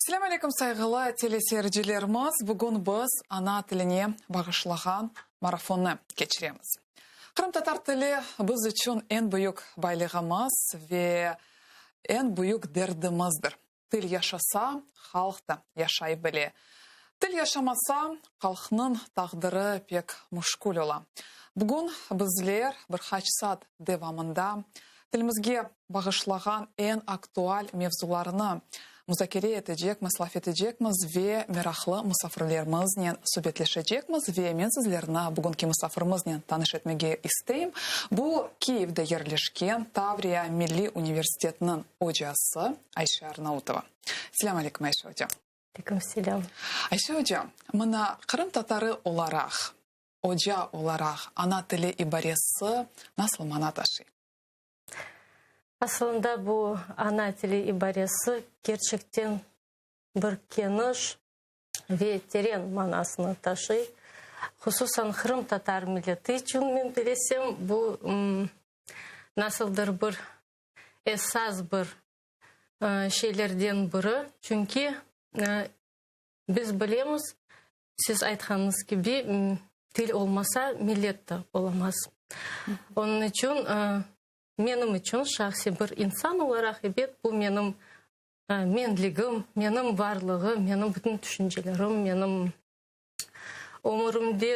Selâm aleyküm, sayğılı teleseyircilerimiz! Bugün biz ana tiline bağışlağan marafonnı keçiremiz. Qırımtatar tili biz içün eñ büyük baylığımız ve eñ büyük derdimizdir. Til yaşasa, halq da yaşay bile. Til yaşamasa, halqnıñ taqdiri pek müşkül ola. Bugün bizler bir qaç saat devamında tilimizge bağışlağan eñ aktual mevzularnı muzakere etecekmiz, laf etecekmiz ve meraqlı musafirlerimiznen subetleşecekmiz. Ve men sizlerni bugünki musafirimiznen tanış etmege isteyim. Bu, Kiyevde yerleşken Tavriya milliy universitetiniñ ocası Ayşe Arnautova. Selâm aleyküm, Ayşe oca. Aleyküm selâm. Ayşe oca, mına qırımtatarı olaraq, oca olaraq ana tili ibaresi nasıl mana taşıy? Aslında bu ana tili ibaresi kerçekten bir keniş ve teren manasını taşıy. Hususan qırımtatar milleti içün men bilesem bu nasıldır bir esas bir şeylerden biri. Çünki biz bilemiz, siz aytqanıñız kibi, til olmasa, millet de olamaz. Onıñ içün menim içün şahsiy bir insan olaraq, ebet, bu menim menligim, menim varlığım, menim bütün tüşüncelerim, menim ömürimde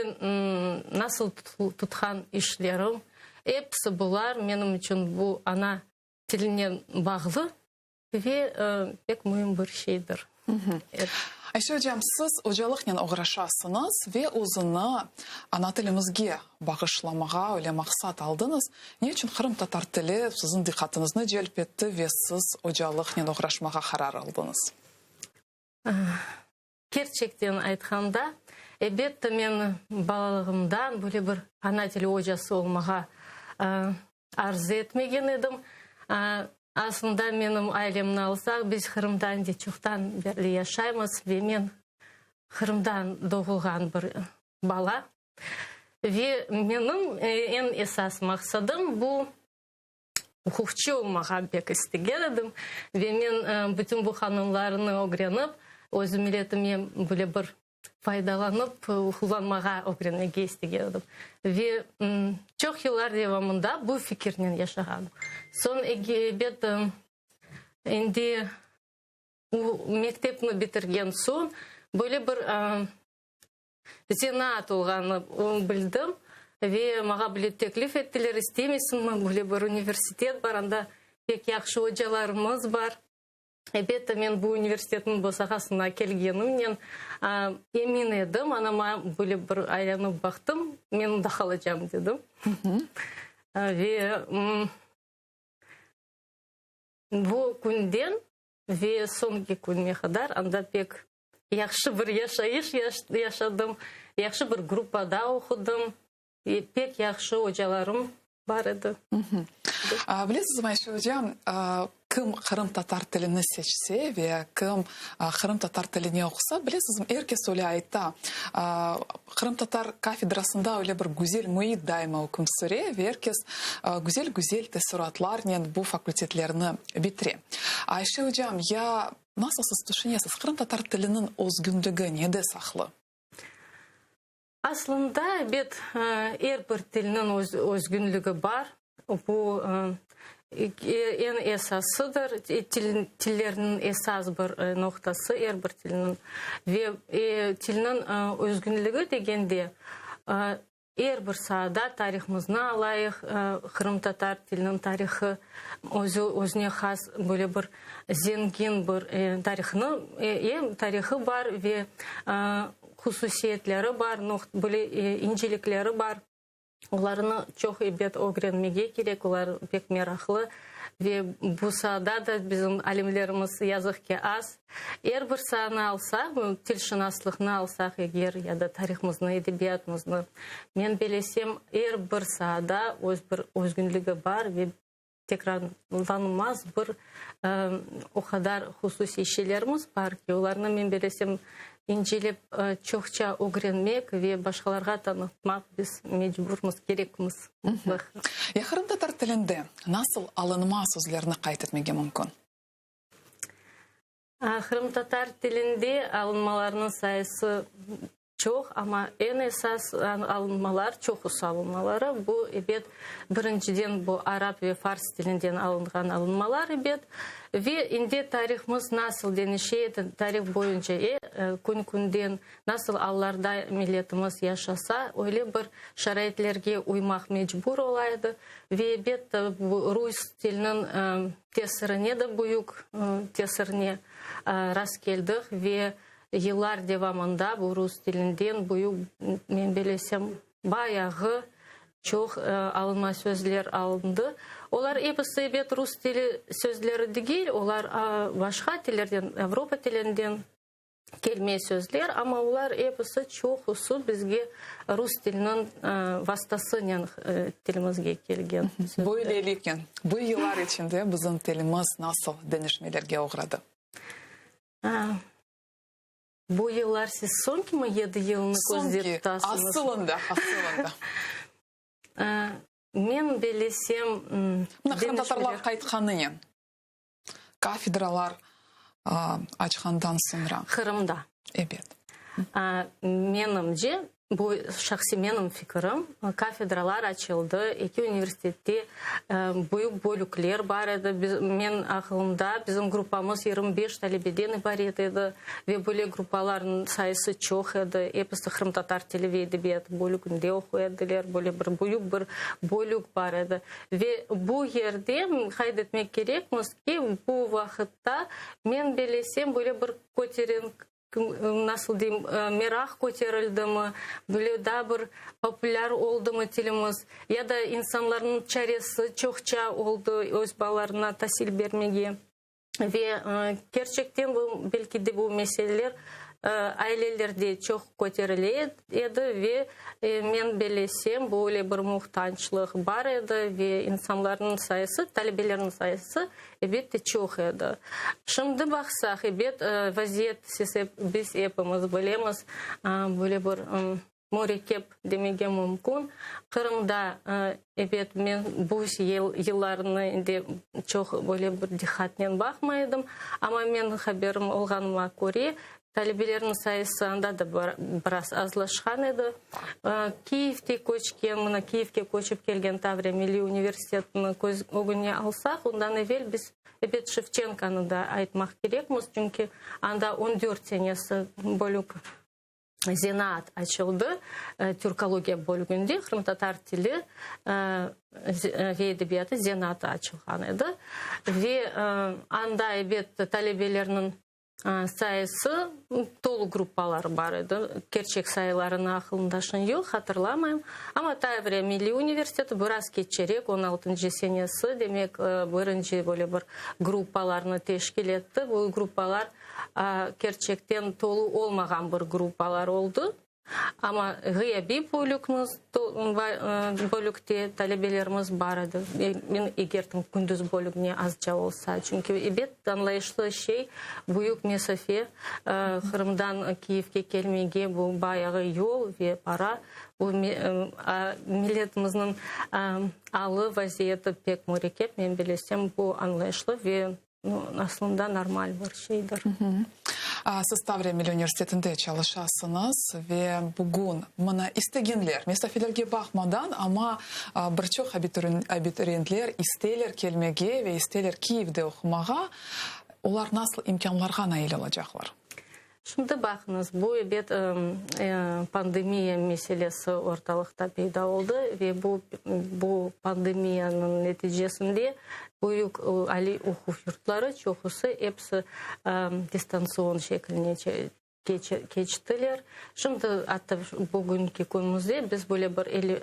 nasıl tutqan işlerim, episi bular menim içün bu ana tilinen bağlı ve pek müim bir şeydir. Ayşe ocam, siz ocalıqnen oğraşasıñız ve özüni ana tilimizge bağışlamağa öyle maqsat aldıñız. Ne içün qırımtatar tili siziñ diqqatıñıznı celp etti ve siz ocalıqnen oğraşmağa qarar aldıñız? Kerçekten aytqanda, elbette, men balalığımdan böyle bir ana tili ocası olmağa arzu etmegen edim. Aslında menim ailemni alsaq, biz Qırımda endi çoqtan berli yaşaymız ve men Qırımdan doğulğan bir bala. Ve menim eñ esas maqsadım bu uquqçı olmağa pek istegen edim. Ve men bütün bu qanunlarnı ögrenip, öz milletime böyle bir faydalanıp qullanmağa ögrenmege istegen edim. Ve çoq yıllar devamında bu fikirnen yaşağanım. Soñ, ebet, endi mektepni bitirgen soñ böyle bir zenaat olğanını bildim ve maña bile teklif ettiler, isteymisinmi, böyle bir universitet bar, anda pek yahşı ocalarımız bar. Elbette, men bu universitetniñ bosağasına kelgenimnen emin edim, anama böyle bir aylanıp baqtım, men mında qalacam dedim. Ve bu künden ve soñki künüme qadar anda pek yahşı bir yaşayış yaşadım, yahşı bir gruppada oqudım. Pek yahşı ocalarım bar edi. Bilesizmi, Ayşe ocam, kim qırımtatar tilini seçse ve kim qırımtatar tiline oqusa, bilesizmi, er kes öyle ayta, qırımtatar kafedrasında öyle bir güzel müit daima üküm süre ve er kes güzel-güzel teessuratlarnen bu fakultetlerni bitire. Ayşe ocam, ya nasıl siz tüşünesiz, qırımtatar tiliniñ özgünligi nede saqlı? Aslında, ebet, er bir tilniñ öz özgünligi bar. Bu eñ esasıdır, tillerniñ esas bir noqtası er bir tilniñ. Ve tilniñ özgünligi degende, er bir saada tarihımıznı alayıq, qırımtatar tiliniñ tarihı özü özüne has böyle bir zengin bir tarihını, tarihı bar ve Hususiyetleri bar, böyle incelikleri bar. Olarnı çoq ebet ögrenmege kerek, olar pek meraqlı ve bu saada da bizim alimlerimiz, yazıq ki, az. Er bir saanı alsaq, tilşınaslıqnı alsaq eger ya da tarihımıznı, edebiyatımıznı, men belesem, er bir saada öz bir özgünligi bar ve tekrarlanmaz bir o qadar hususiy şeylerimiz bar ki, olarnı men belesem incelep çoqça ögrenmek ve başqalarğa tanıtmaq biz mecburmız, kerekmiz. Ya qırımtatar tilinde nasıl alınma sözlerni qayd etmege mümkün? Qırımtatar tilinde alınmalarnıñ sayısı çoq, amma eñ esas alınmalar, çoqusı alınmaları, bu, ebet, birinciden bu arap ve fars tilinden alınğan alınmalar, ebet. Ve indi tarihımız nasıl deñişe edi, tarih boyunca kün-künden nasıl allarda milletimiz yaşasa, öyle bir şaraitlerge uymaq mecbur ola edi. Ve, ebet, bu rus tiliniñ tesirine de büyük tesirine rast keldik ve yıllar devamında bu rus tilinden büyük, men bilesem, bayağı çoq alınma sözler alındı. Olar episi, ebet, rus tili sözleri degil, olar başqa tillerden, avropa tilinden kelme sözler, amma olar episi, çoqusı bizge rus tiliniñ vastasınen tilimizge kelgen sözler. Böyleliknen, bu yıllar içinde bizim tilimiz nasıl deñişmelerge oğradı? Bu yıllar siz soñkimi yedi yılnı közde tutasıñız? Soñki, asılında, asılında. Men bellesem, Mına qırımtatarlar qaytqanınen. Kafedralar açqandan soñra. Qırımda. Ebet. Menimce, bu şahsiy menim fikirim, kafedralar açıldı, eki universitette büyük bölükler bar edi. Men aqılımda, bizim gruppamız 25 talebeden ibaret edi ve böyle gruppalarnıñ sayısı çoq edi. Episi qırımtatar tili ve edebiyatı bölüginde oquy ediler. Böyle bir büyük bir bölük bar edi. Ve bu yerde qayd etmek kerekmiz ki, bu vaqıtta, men bellesem, böyle bir köterinki, nasıl deyim, meraq köterildimi, böyle daa bir populâr oldımı tilimiz, ya da insanlarnıñ çaresi çoqça oldı öz balalarına tasil bermege. Ve kerçekten bu, belki de bu meseleler ailelerde çoq köterile edi ve men bellesem, böyle bir muhtaçlıq bar edi ve insanlarnıñ sayısı, talebelerniñ sayısı, elbette, çoq edi. Şimdi baqsaq, ebet, vaziyet, siz, biz epimiz bilemiz, böyle bir Mürekkep demege mümkün. Qırımda, ebet, men bu yıllarnı endi çoq böyle bir diqqatnen baqmay edim, amma menim haberim olğanıma köre, talebelerniñ sayısı anda da biraz azlaşqan edi. Kiyevde köçken, mına Kiyevge köçip kelgen Tavriya milliy universitetini köz ögüne alsaq, ondan evel biz, ebet, Şevçenkonı da aytmaq kerekmiz, çünki anda on dört senesi bölük zenaat açıldı türkologiya bölüginde qırımtatar tili ve edebiyatı zenaatı açılğan edi. Ve anda, ebet, talebelerniñ sayısı, tolu gruppaları bar edi. Kerçek sayılarını aqılımda şimdi yoq, hatırlamayım. Amma Tavriya milliy universiteti biraz keçerek, on altıncı senesi, demek, birinci böyle bir gruppalarnı teşkil etti. Bu gruppalar Kerçekten tolu olmağan bir gruppalar oldı, amma ğıyabiy bölükmiz, bölükte talebelerimiz bar edi. Men egertim kündüz bölügine azca olsa, çünki ebet añlayışlı şey, büyük mesafe, Qırımdan Kiyevge kelmege bu bayağı yol ve para. Bu milletimizniñ alı, vaziyeti pek mürekkep, men bilesem, bu añlayışlı ve Aslında normal bir şeydir. Siz Tavriya Milliy universitetinde çalışasıñız ve bugün mına istegenler, mesafelerge baqmadan, amma bir çoq abituriyentler isteyler kelmege ve isteyler Kiyevde oqumağa, olar nasıl imkânlarğa nail olacaqlar? Şimdi baqıñız, bu, ebet, pandemiya meselesi ortalıqta peyda oldı ve bu bu pandemiyanıñ neticesinde büyük aliy oquv yurtları çoqusı episi distantsion şekline keçtiler. Şimdi atta bugünki künümizde biz böyle bir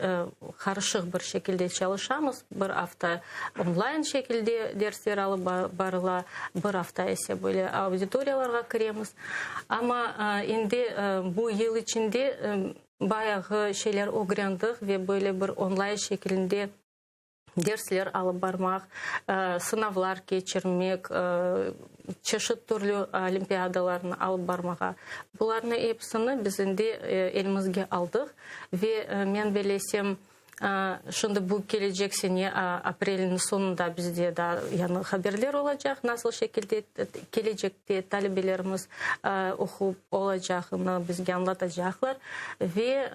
qarışıq bir şekilde çalışamız. Bir afta onlayn şekilde dersler alıp barıla, bir afta ise böyle auditoriyalarğa kiremiz. Amma endi bu yıl içinde bayağı şeyler ögrendik ve böyle bir onlayn şekilinde dersler alıp barmaq, sınavlar keçirmek, çeşit türlü olimpiadalarnı alıp barmağa, bularnı episini biz endi elimizge aldıq ve men bellesem, Şimdi bu kelecek sene aprelniñ soñunda bizde daa yañı haberler olacaq, nasıl şekilde kelecekte talebelerimiz oqup olacağını bizge añlatacaqlar. Ve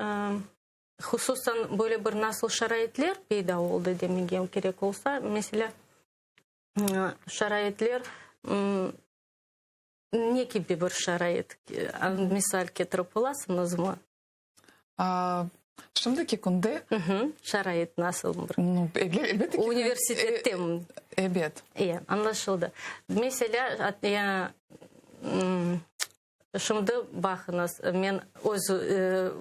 hususan böyle bir nasıl şaraitler peyda oldı demege kerek olsa, meselâ, şaraitler ne kibi bir şarait, misal ketirip olasıñızmı? Şimdiki künde Şarait nasıl bir? Elbette ki. Universitette. Ebet. E, añlaşıldı. Meselâ, şimdi baqıñız, men öz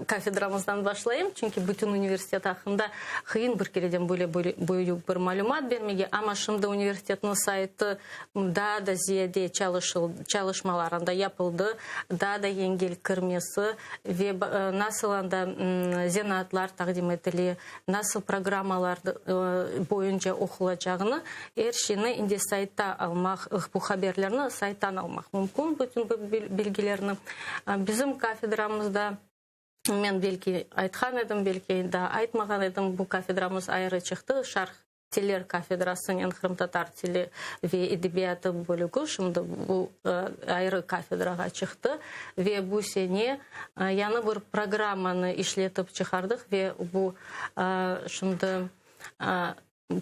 kafedramızdan başlayım, çünki bütün universitet aqqında qıyın bir kereden böyle büyük bir malümat bermege, amma şimdi universitetniñ saytı daa da ziyade çalışmalar anda yapıldı, daa da yengil kirmesi ve nasıl anda zenaatlar taqdim etile, nasıl programmalar boyunca oqulacağını, er şeyni indi saytta almaq, bu haberlerni sayttan almaq mümkün, bütün bu bilgilerni. Bizim kafedramızda, men belki aytqan edim, belki daa aytmağan edim, bu kafedramız ayrı çıqtı, Şarq Tiller kafedrasınen qırımtatar tili ve edebiyatı bölügi şimdi bu ayrı kafedrağa çıqtı ve bu sene yañı bir programmanı işletip çıqardıq ve bu şimdi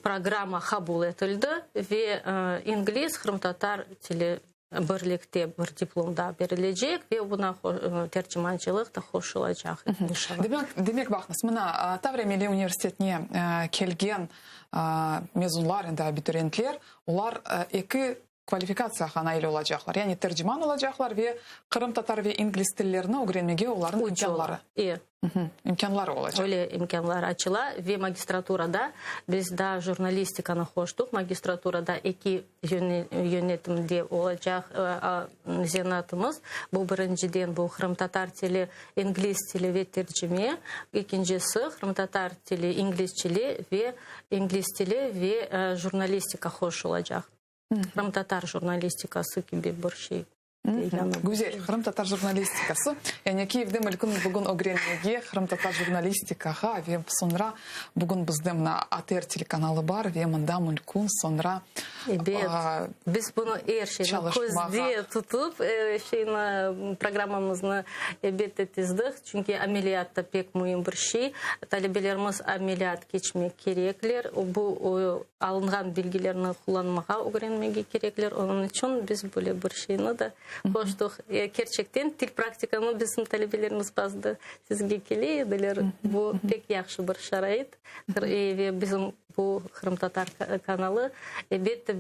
programma qabul etildi ve ingliz, qırımtatar tili birlikte bir diplom da berilecek ve buna tercimancılıq da qoşulacaq, inşallah. Demek, demek baqıñız, mına, Tavriya Milliy universitetine kelgen mezunlar, endi abituriyentler, olar eki kvalifikatsiyağa nail olacaqlar, yani terciman olacaqlar ve qırımtatar ve ingliz tillerini ögrenmege olarnıñ imkânları. E. İmkânları olacaq. Öyle imkânlar açıla ve magistraturada biz daa jurnalistikanı qoştıq. Magistraturada eki yönetimde olacaq zenaatımız. Bu birinciden bu qırımtatar tili, ingliz tili ve tercime. Ekincisi qırımtatar tili, ingliz tili ve ingliz tili ve jurnalistika qoşulacaq. Qırımtatar jurnalistikası kibi bir şey. Güzel, qırımtatar jurnalistikası. Yani Kiyevde mülkün bugün ögrenmege qırımtatar jurnalistikağa ve soñra bugün bizde mına ATR telekanalı bar ve mında mülkün soñra Ebet, biz bunı er şeyni közde tutıp, şeyni, programmamıznı elbette tizdik, çünki ameliyat da pek müim bir şey. Talebelerimiz ameliyat keçmek kerekler, bu Alınğan bilgilerni qullanmağa ögrenmege kerekler, onıñ içün biz böyle bir şeyni de qoştıq. Kerçekten, til praktikamı bizim talebelerimiz bazıda sizge kele ediler. Bu pek yahşı bir şarait ve bizim bu qırımtatar kanalı, elbette,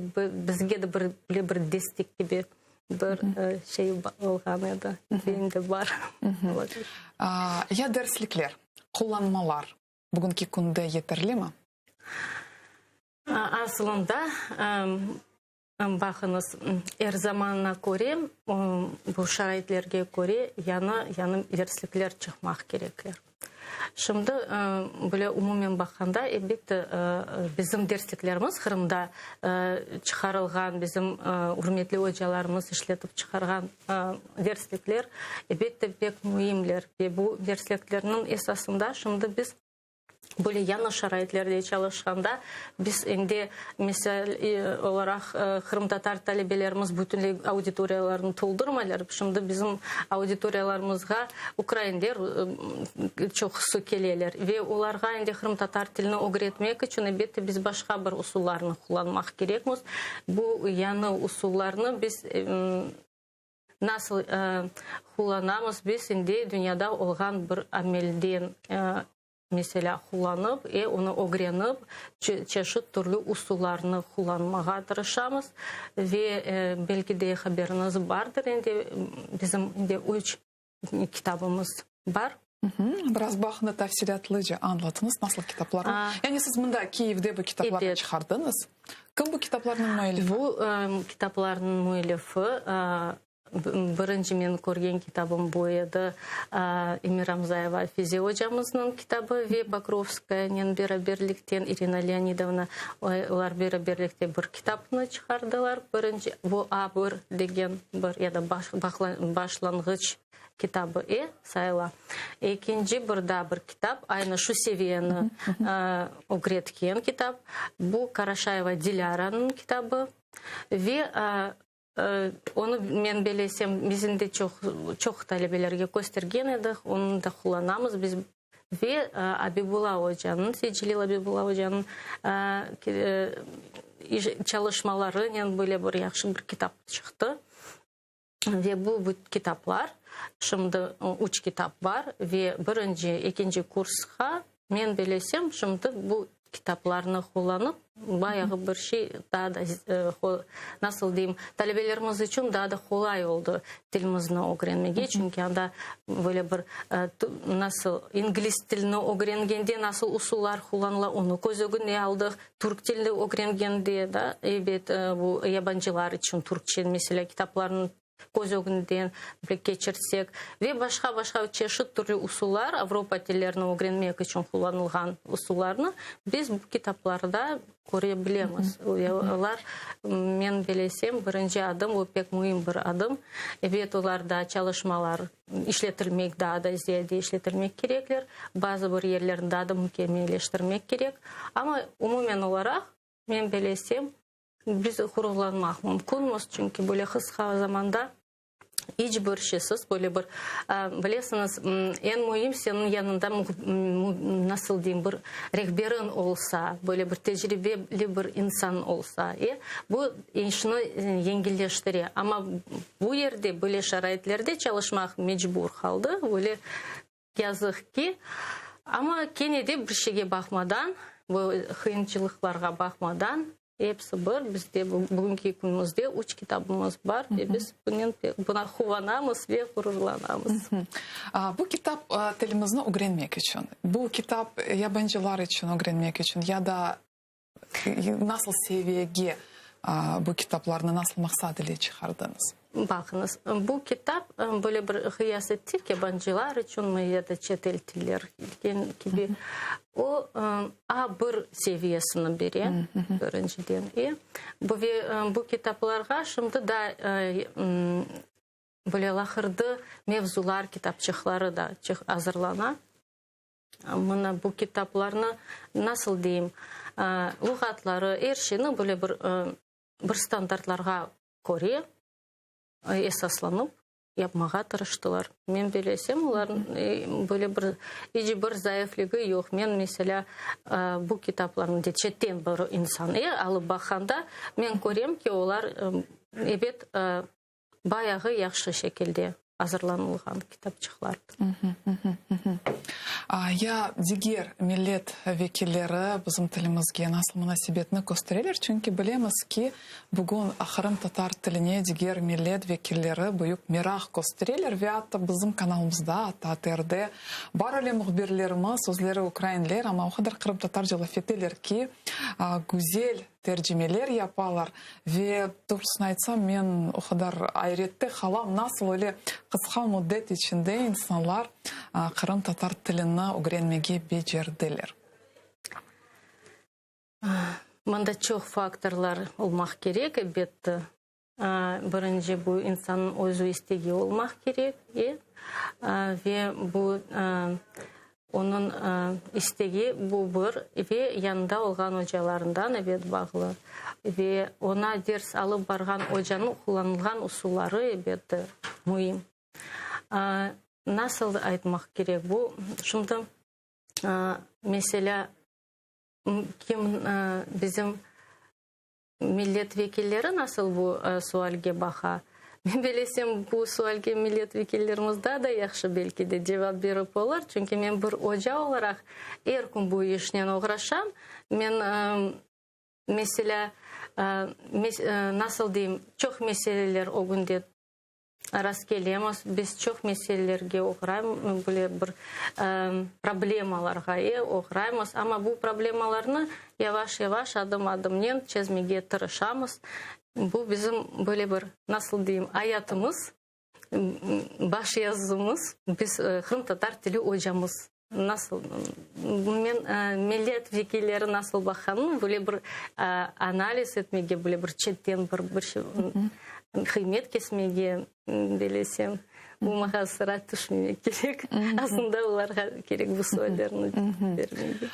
bizge de böyle bir destek kibi bir şey olğan edi, endi bar. Ya derslikler, qullanmalar bugünki künde yeterlimi? Asılında, baqıñız, er zamanına köre, bu şaraitlerge köre yañı, yañı derslikler çıqmaq kerekler. Şimdi, böyle umumen baqqanda, elbette, bizim dersliklerimiz, Qırımda çıqarılğan, bizim ürmetli ocalarımız işletip çıqarğan derslikler, elbette, pek müimler. Ve bu dersliklerniñ esasında şimdi biz Böyle yañı şaraitlerde çalışqanda biz endi, misal olaraq, qırımtatar talebelerimiz bütünley auditoriyalarnı toldurmaylar. Şimdi bizim auditoriyalarımızğa ukrainler çoqusı keleler ve olarğa endi qırımtatar tilini ögretmek içün, elbette, biz başqa bir usullarnı qullanmaq kerekmiz. Bu yañı usullarnı biz Nasıl qullanamız? Biz indi dünyada olğan bir amelden, meselâ, qullanıp, e, onı ögrenip, çeşit türlü usullarnı qullanmağa tırışamız. Ve, belki de, haberiñiz bardır, endi bizim indi üç kitabımız bar. Biraz bu aqqında tafsilâtlıca añlatıñız, nasıl kitaplar o? Yani siz mında, Kiyevde bu kitaplarnı çıqardıñız. Kim bu kitaplarnıñ müellifi? Bu kitaplarnıñ müellifi. Birinci men körgen kitabım bu edi, Emir Amzayeva Afize ocamıznıñ kitabı ve Pokrovskayanen beraberlikten İrina Leonidovna, olar beraberlikte bir kitapnı çıqardılar. Birinci, bu A bir degen bir ya da başlanğıç kitabı e sayıla. Ekinci bir daa bir kitap, aynı şu seviyeni ögretken kitap, bu Karaşayeva Dilâranıñ kitabı ve Onı, men belesem, bizim de çoq, çoq talebelerge köstergen edik, onı da qullanamız biz. Ve Abibulla ocanıñ, Seytcelil Abibulla ocanıñ çalışmalarınen böyle bir yahşı bir kitap çıqtı. Ve bu kitaplar, şimdi üç kitap bar, ve birinci, ekinci kursqa, men belesem, şimdi bu kitaplarnı qullanıp, bayağı bir şey daa da, nasıl deyim, talebelerimiz içün daa da qolay oldı tilimizni ögrenmege, çünki anda böyle bir, nasıl, ingliz tilini ögrengende nasıl usullar qullanıla, onı köz ögüne aldıq, türk tilini ögrengende da, ebet, bu yabancılar içün türkçe, meselâ, kitaplarnı köz ögünden keçirsek ve başqa-başqa çeşit türlü usullar, Avropa tillerini ögrenmek içün qullanılğan usullarnı biz bu kitaplarda köre bilemiz. Olar, men bilesem, birinci adım, bu pek müim bir adım. Ebet, olar daa çalışmalar işletilmek, daa da ziyade işletilmek kerekler, bazı bir yerlerini daa da mükemmelleştirmek kerek. Amma umumen olaraq, men bilesem, Biz ğururlanmaq mümkünmiz, çünki böyle qısqa zamanda iç bir şeysiz, böyle bir, bilesiñiz, eñ müim seniñ yanında, nasıl deyim, bir rehberiñ olsa, böyle bir tecribeli bir insan olsa, e, bu işni yengilleştire. Amma bu yerde, böyle şaraitlerde çalışmaq mecbur qaldı, böyle Yazıq ki, amma kene de bir şeyge baqmadan, bu qıyınçılıqlarğa baqmadan, episi bir, bizde bugünki künümizde üç kitabımız bar ve biz bunen buna quvanamız ve ğururlanamız. Bu kitap tilimizni ögrenmek içün, bu kitap yabancılar içün ögrenmek içün ya da Nasıl seviyege bu kitaplarnı nasıl maqsad ile çıqardıñız? Baqıñız, bu kitap böyle bir qıyas ettik, yabancılar içünmi ya da çetel tiller kibi, o, A bir seviyesini bere, birinciden. E, bu ve bu kitaplarğa şimdi da böyle laqırdı mevzular kitapçıqları da azırlana. Mına bu kitaplarnı, nasıl deyim, luğatları, er şeyni böyle bir bir standartlarğa köre esaslanıp yapmağa tırıştılar. Men bilesem, olarnıñ böyle bir iç bir zayıfligi yoq. Men, meselâ, bu kitaplarnı de çetten bir insan alıp baqqanda, men körem ki, olar, ebet, Bayağı yahşı şekilde azırlanılğan kitapçıqlardır. Ya diger millet vekilleri bizim tilimizge nasıl munasebetni köstereler? Çünki bilemiz ki, bugün qırımtatar tiline diger millet vekilleri büyük meraq köstereler ve atta bizim kanalımızda, atta ATRde bar öyle mühbirlerimiz, özleri ukrainler, amma o qadar qırımtatarca laf eteler ki, güzel tercimeler yapalar ve doğrusını aytsam, men o qadar ayrette qalam, nasıl öyle qısqa müddet içinde insanlar qırımtatar tilini ögrenmege becerdiler. Mında çoq faktorlar olmaq kerek, elbette. Birinci, bu insannıñ özü istegi olmaq kerek, e, ve bu onıñ istegi, bu bir, ve yanında olğan ocalarından, ebet, bağlı. Ve oña ders alıp barğan ocanıñ qullanılğan usulları, ebet, müim. Nasıl aytmaq kerek bu? Şimdi, meselâ, kim bizim Millet vekilleri nasıl bu sualge baqa? Men bilesem, bu sualge millet vekillerimiz daa da yahşı belki de cevap berip olur, çünki men bir oca olaraq er kün bu işnen oğraşam. Men, meselâ, nasıl deyim, çoq meseleler ögünde rastkelemiz, biz çoq meselelerge oğraymız, böyle bir problemalarğa oğraymız, amma bu problemalarnı yavaş-yavaş, adım-adımnen çezmege tırışamız. Bu bizim böyle bir, nasıl deyim, ayatımız, baş yazımız, biz qırımtatar tili ocamız. Nasıl, men millet vekilleri nasıl baqqanını böyle bir analiz etmege, böyle bir çetten bir bir şey qıymet kesmege bilesem, bu maña sıra tüşmemek kerek. Aslında olarğa kerek bu suallerni bermege.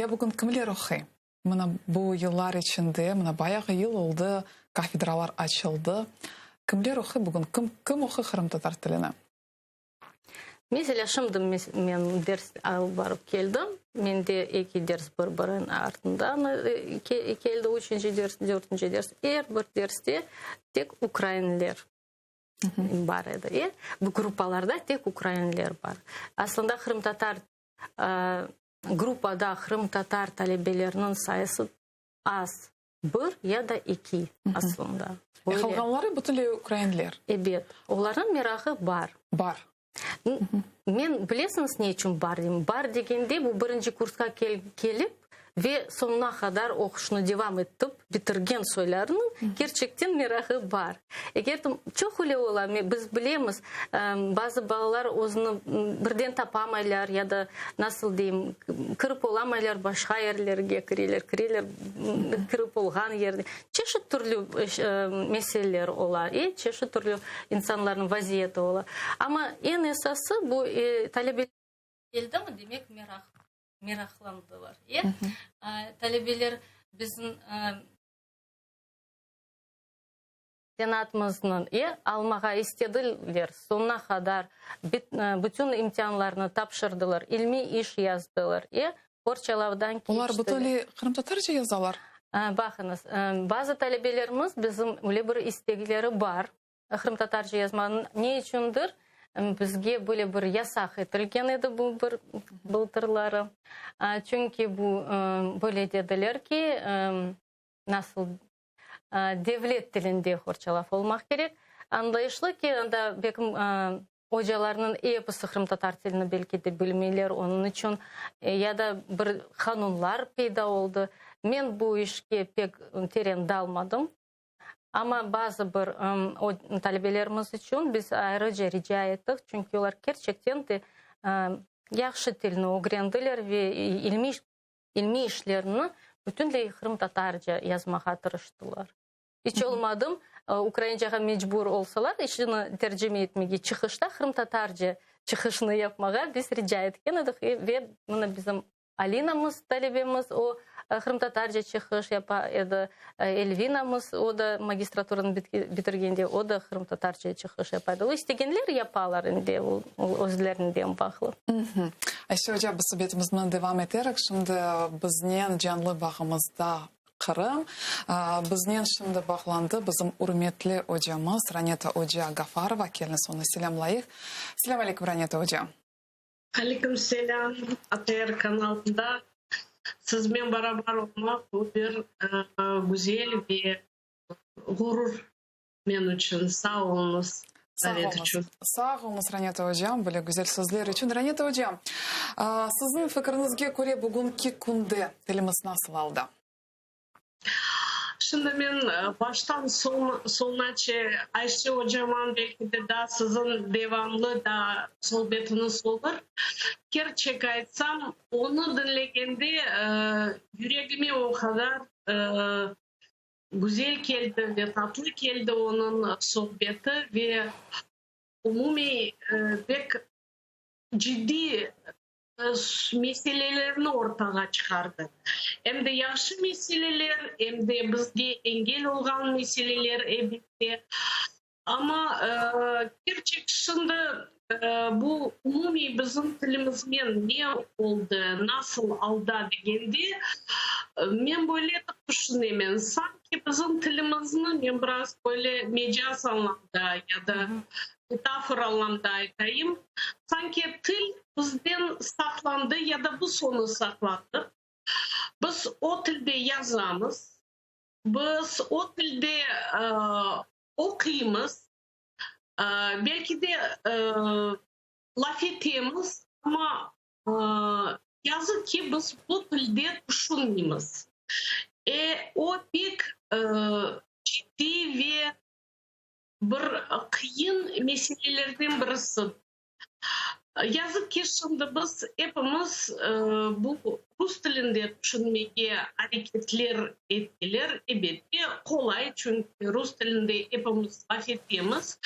Ya bugün kimler oquy? Mına bu yıllar içinde, mına bayağı yıl oldı, kafedralar açıldı. Kimler oquy bugün? Kim, kim oquy qırımtatar tilini? Meselâ, şimdi men ders alıp barıp keldim. Mende eki ders bir-biriniñ artından keldi, üçünci ders, dörtünci ders. Er bir derste tek ukrainler bar edi. E, bu gruppalarda tek ukrainler bar. Aslında qırımtatar gruppada qırımtatar talebeleriniñ sayısı az, bir ya da eki aslında. E, qalğanları bütünley ukrainler. Ebet, olarnıñ merağı bar. Bar. Men, bilesiñiz ne içün bar deyim? Bar degende, bu birinci kursqa kelip ve soñuna qadar oquşnı devam etip bitirgen soylarınıñ kerçekten merağı bar. Eger de çoq öyle ola, biz bilemiz, bazı balalar özüni birden tapamaylar ya da, nasıl deyim, kirip olamaylar, başqa yerlerge kireler, kireler kirip olğan yerde. Çeşit türlü meseleler ola, çeşit türlü insanlarnıñ vaziyeti ola. Amma eñ esası bu talebe. Keldimi, demek meraq, meraqlandılar. Talebeler bizim. Senatımıznıñ e almağa istediler, soñuna qadar bütün imtianlarnı tapşırdılar, ilmiy iş yazdılar, e qorçalavdan keçtiler. Olar bütünley qırımtatarca yazalar? Baqıñız, bazı talebelerimiz bizim öyle bir istekleri bar, qırımtatarca yazmanıñ. Ne içündir bizge böyle bir yasaq etilgen edi bu bir bıltırları. Çünki bu böyle dediler ki, nasıl devlet tilinde qorçalav olmaq kerek. Añlayışlı ki, anda belkim ocalarnıñ episi qırımtatar tilini belki de bilmeyler, onıñ içün ya da bir qanunlar peyda oldı. Men bu işke pek teren dalmadım, amma bazı bir talebelerimiz içün biz ayrıca rica ettik, çünki olar kerçekten de yahşı tilni ögrendiler ve ilmiy İlmiy işlerini bütünley qırımtatarca yazmağa tırıştılar. İç olmadım, ukraincağa mecbur olsalar, işini tercime etmege, çıqışta qırımtatarca çıqışnı yapmağa biz rica etken edik ve mına bizim Alinamız, talebemiz, o, qırımtatarca çıqış yapa edi, Elvinamız, o da magistraturanı bitirgende, o da qırımtatarca çıqış yapa edi. O, istegenler yapalar endi, o özlerinden bağlı. Ayşe oca, biz subetimizni devam eterik. Şimdi biznen canlı bağımızda Qırım. Biznen şimdi bağlandı bizim ürmetli ocamız Raneta oca Gafarova. Keliñiz, onı selâmlayıq. Selâm aleyküm, Raneta oca. Aleyküm selâm, ATR kanalında sizmen beraber olmaq bu bir güzel ve ğurur men içün. Sağ oluñız davet içün. Sağ oluñız, Raneta ocam, böyle güzel sözler içün. Raneta ocam, siziñ fikriñizge köre, bugünki künde tilimiz nasıl alda? Şimdi men baştan soñunace Ayşe ocaman belki de daa siziñ devamlı da sohbetiñiz olur. Kerçek aytsam, onı diñlegende yüregime o qadar güzel keldi ve tatlı keldi onıñ sohbeti ve umumiy pek ciddiy meselelerni ortağa çıqardı. Em de yahşı meseleler, em de bizge engel olğan meseleler, elbette. Amma kerçek şimdi bu umumiy bizim tilimiznen ne oldı, nasıl alda degende, men böyle tüşünemen, sanki bizim tilimizni, men biraz böyle mecaz añlamda ya da metafora añlamda aytayım, sanki til bizden saqlandı ya da biz onı saqladıq. Biz o tilde yazamız, biz o tilde oquymız, belki de laf etemiz, amma yazıq ki, biz bu tilde tüşünmeymiz. E, o pek. ciddiy ve bir qıyın meselelerden birisi. Yazıq ki, şimdi biz epimiz bu rus tilinde tüşünmege areketler eteler. Ebette, qolay, çünki rus tilinde epimiz laf etemiz.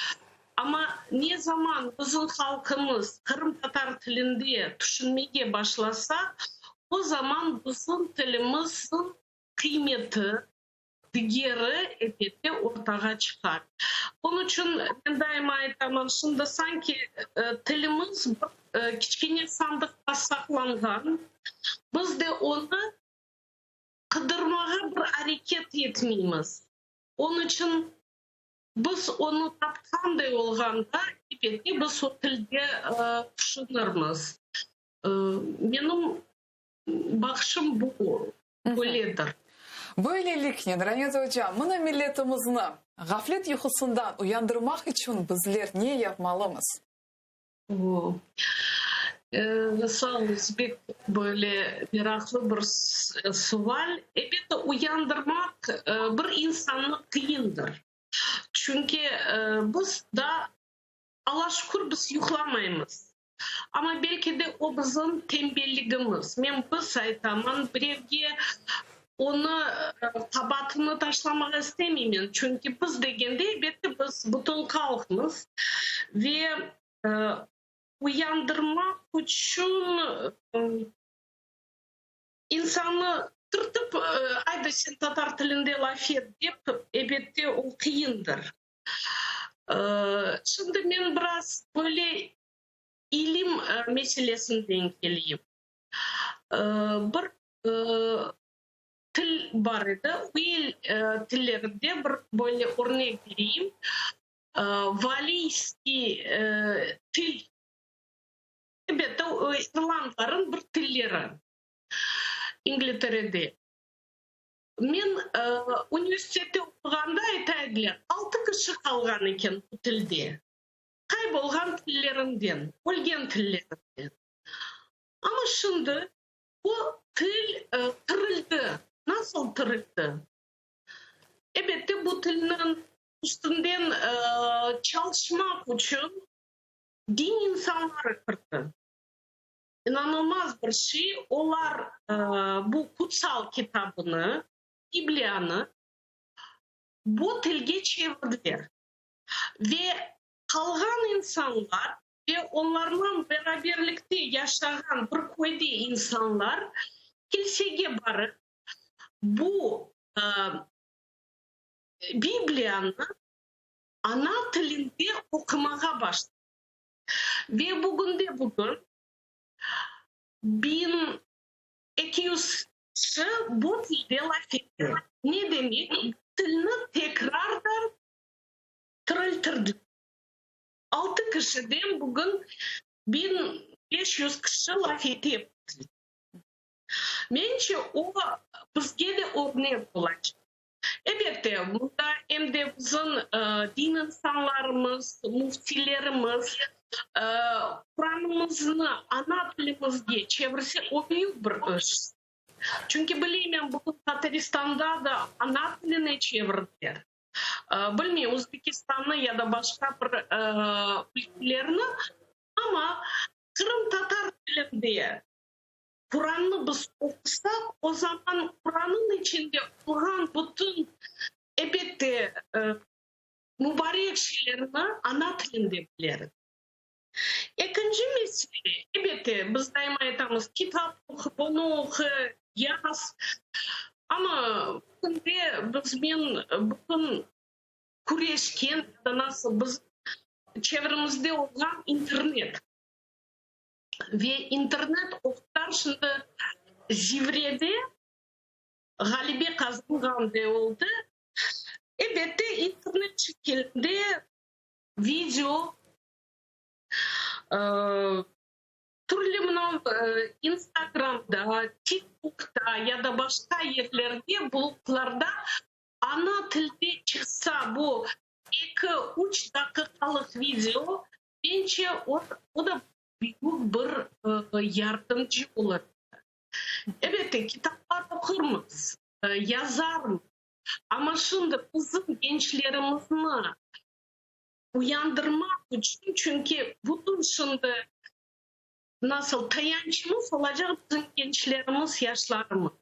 Amma ne zaman bizim halqımız qırımtatar tilinde tüşünmege başlasa, o zaman bizim tilimizniñ qıymeti, digeri, elbette, ortağa çıqar. Onıñ içün men daima aytaman, şimdi sanki tilimiz bir kiçkene sandıqta saqlanğan, biz de onı qıdırmağa bir areket etmeymiz. Onıñ içün biz onı tapqanday olğanda, elbette, biz o tilde tüşünirmiz. Menim Baqışım bu, böyledir. Böyleliknen, Ranet oca, mına milletimizni ğaflet yuqusından uyandırmaq içün bizler ne yapmalımız? O, sağ oluñız, pek böyle meraqlı bir sual. Elbette, uyandırmaq bir insannı qıyındır. Çünki biz daa, Alla şükür, biz yuqlamaymız. Amma belki de o bizim tenbelligimiz. Men biz aytaman, birevge onı qabaatını taşlamağa istemeymen, çünki biz degende, elbette, biz bütün halqmız ve uyandırmaq içün insannı türtip, ayda sen tatar tilinde laf et dep, elbette, o qıyındır. Şimdi men biraz böyle ilim meselesinden keleyim. Bir til bar edi, o el tillerinde bir böyle örnek bereyim, valiyskiy til, elbette, o irlandların bir tilleri İngilterede. Men universitette oquğanda ayta ediler, altı kişi qalğan eken bu tilde, qaybolğan tillerinden, ölgen tillerinden. Amma şimdi o til tirildi. Nasıl tirildi? Elbette, bu tilniñ üstünden çalışmaq içün din insanları kirdi. İnanılmaz bir şey, olar bu kutsal kitabını, Bibliyanı bu tilge çevirdiler ve qalğan insanlar ve onlarnen beraberlikte yaşağan bir köyde insanlar kilsege barıp, bu Bibliyanı ana tilinde oqumağa başladılar. Ve bugünde-bugün 1200 kişi bu tilde laf ete. Ne demek, bu tilni tekrardan tiriltirdiler. Altı kişiden bugün 1500 kişi laf ete bu tilde. Mence, o bizge de örnek olacaq. Elbette, bunda em de bizim din insanlarımız, müftilerimiz Quranımıznı ana tilimizge çevirse, o büyük bir iş. Çünki bileymen, bugün Tataristanda da ana tiline çevirdiler. Bilmeyim, Özbekistannı ya da başqa bir ülkelerni, amma qırımtatar tilinde Qurannı biz oqusaq, o zaman Qurannıñ içinde olğan bütün, elbette, mubarek şeylerni ana tilinde bileriz. Ekinci mesele, elbette, biz daima aytamız, kitap oqu, bunı oqu, yaz. Amma bugünde bizmen bütün küreşken ya da nasıl biz çevremizde olğan internet. Ve internet o qadar şimdi zivrede ğalebe qazanğanday oldı. Elbette, internet şekilinde video, türlü mınav Instagramda, TikTokta ya da başqa yerlerde, bloglarda ana tilde çıqsa bu eki, üç daqiqalıq video, Mence, o, o da büyük bir yardımcı olur. Elbette, kitaplar oqurmız, yazarmız. Amma şimdi bizim gençlerimizni uyandırmaq içün, çünki bütün şimdi nasıl tayançımız olacaq bizim gençlerimiz, yaşlarımız.